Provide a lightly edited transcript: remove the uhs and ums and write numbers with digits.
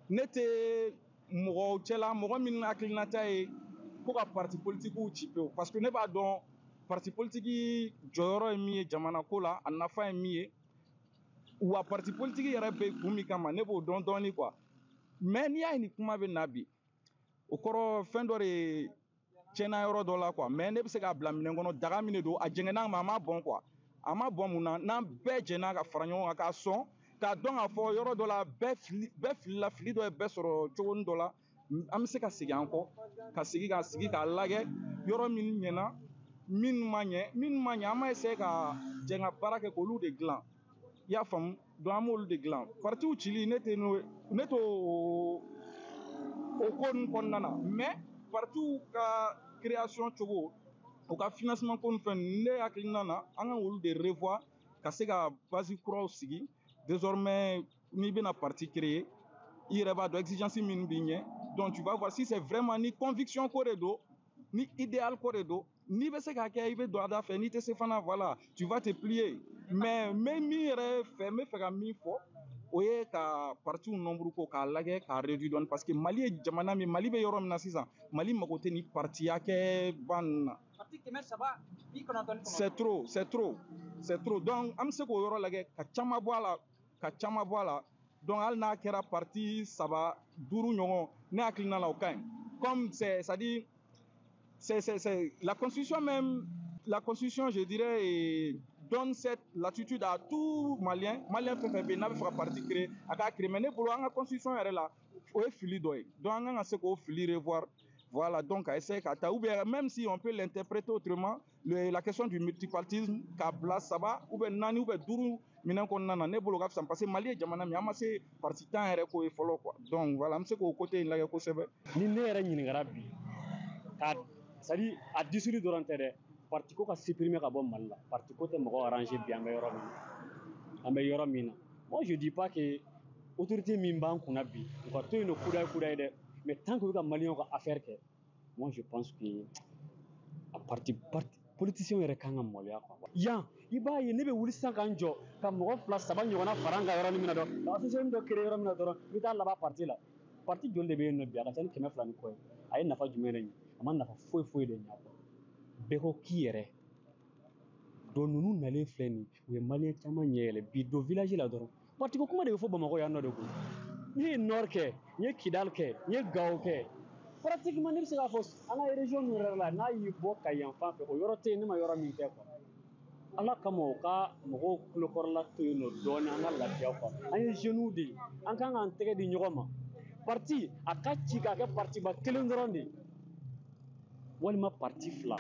Ne tɛ mɔgɔw cɛla mɔgɔ minnu hakilinata ye ko ka parti politikiw ci pewu, parce que ne b'a dɔn parti politique jɔyɔrɔ ye min ye jamana ko la, a nafa ye min ye, wa parti politique yɛrɛ bɛ kun min kama, ne b'o dɔn dɔɔni quoi. Mais n'i y'a ye nin kuma bɛ na bi, o kɔrɔ fɛn dɔ de tiɲɛna yɔrɔ dɔ la quoi. Mais ne bɛ se k'a bila minɛn kɔnɔ, daga min de don, a jɛngɛnna ma, a ma bɔn quoi. A ma bɔn mun na? N'an bɛɛ jɛnna ka fara ɲɔgɔn kan k'a sɔn, k'a dɔn k'a fɔ yɔrɔ dɔ la bɛɛ fili, bɛɛ filila, fili dɔ ye bɛɛ sɔrɔ cogonin dɔ la, an bɛ se ka segin an kɔ, ka segin ka sigi k'a lajɛ yɔrɔ min ɲɛna, minnu ma ɲɛ, minnu ma ɲɛ, an b'a essayer ka jɛn ka baara kɛ k'olu de dilan. I y'a faamu? Donc an b'olu de dilan. Partiw cili, ne tɛ n'o, ne t'o o ko ninnu kɔnɔna na, mais partiw ka création cogo, u ka financement ko ni fɛn ninnu, ne hakilina na, an kan k'olu de revoir ka se ka base kuraw sigi. Désormais, n'i bɛna parti créer, i yɛrɛ b'a dɔn exigence min b'i ɲɛ. Donc tu vas voir si c'est vraiment ni conviction ko de don, ni idéal ko de don. N'i bɛ se k'a kɛ, i bɛ don a da fɛ. N'i tɛ se fana, voilà, tu vas te plier. Mais n bɛ min yɛrɛ fɛ, n bɛ fɛ ka min fɔ, o ye ka partiw nombre ko k'a lajɛ k'a réduire dɔɔni, parce que Mali ye jamana min, Mali bɛ yɔrɔ min na sisan, Mali mago tɛ ni parti hakɛ ba ninnu na. Parti 399. C'est trop, c'est trop, c'est trop. Donc an bɛ se k'o yɔrɔ lajɛ ka caman bɔ a la, ka caman bɔ a la. Donc hali n'a kɛra parti saba duuru ɲɔgɔn, ne hakilina la, o ka ɲi. Comme c'est c'est à dire c'est la constitution même, la constitution, je dirais, et donne cette latitude à tout Malien. Malien fɛn fɛn bɛ yen n'a bɛ fɛ ka parti créer, a k'a créer. Mais ne bolo, an ka constitution yɛrɛ la, o ye fili dɔ ye. Donc an kan ka se k'o fili revoir. Voilà, donc à essayer ka taa, ou bien même si on peut l'interpréter autrement, la question du multipartisme, k'a bila saba ou bien naani ou bien duuru minɛn kɔnɔna na, ne bolo ka fisa, parce que Mali ye jamana min, an ma se parti 10 yɛrɛ ko ye fɔlɔ quoi. Donc voilà, an bɛ se k'o côté in lajɛ kosɛbɛ. Ni ne yɛrɛ ɲininkara bi ka, c'est à dire a dissoudre dɔrɔn tɛ dɛ, parti ko ka supprimer ka bɔ Mali la. Parti ko tɛ mɔgɔ arranger bi, an bɛ yɔrɔ min na, an bɛ yɔrɔ min na. Moi, je dis pas que autorité min b'an kunna bi, u ka to yen nɔ kudayi kudayi dɛ, mais tant que u bɛ ka Maliyɛnw ka affaire kɛ, moi je pense que a parti politicien yɛrɛ kan ka maloya quoi. Yan i b'a ye, ne bɛ wuli sisan ka n jɔ ka mɔgɔ fila saba ɲɔgɔnna fara n kan yɔrɔnin min na dɔrɔn, ka association dɔ créer yɔrɔ min na dɔrɔn, n bɛ taa laban parti la. Parti joli de bɛ yen nɔ bi? A ka ca ni 200 ni kɔ ye. A ye nafa jumɛn de ɲɛ? A ma nafa foyi foyi de ɲɛ quoi. Bɛɛ ko k'i yɛrɛ. Donc ninnu nalen filɛ nin ye, u ye Maliyɛn caman ɲɛ yɛlɛ bi. Don village la dɔrɔn, parti ko kuma de bɛ fɔ Bamakɔ yan nɔ de koyi. Ne ye Nord kɛ, n ye Kidal kɛ, n ye Gao kɛ, pratiquement ne bɛ se k'a fɔ an ka région ninnu yɛrɛ la, n'a y'i bɔ ka yan fan fɛ, o yɔrɔ tɛ yen ne ma yɔrɔ min kɛ quoi. Ala kama, u ka mɔgɔw tulokɔrɔla to yen nɔ dɔɔnin, an ka lafiya quoi. An ye jeunes de ye, an kan k'an tɛgɛ di ɲɔgɔn ma. Parti a ka ci k'a kɛ parti ba kelen dɔrɔn de ye, walima parti fila.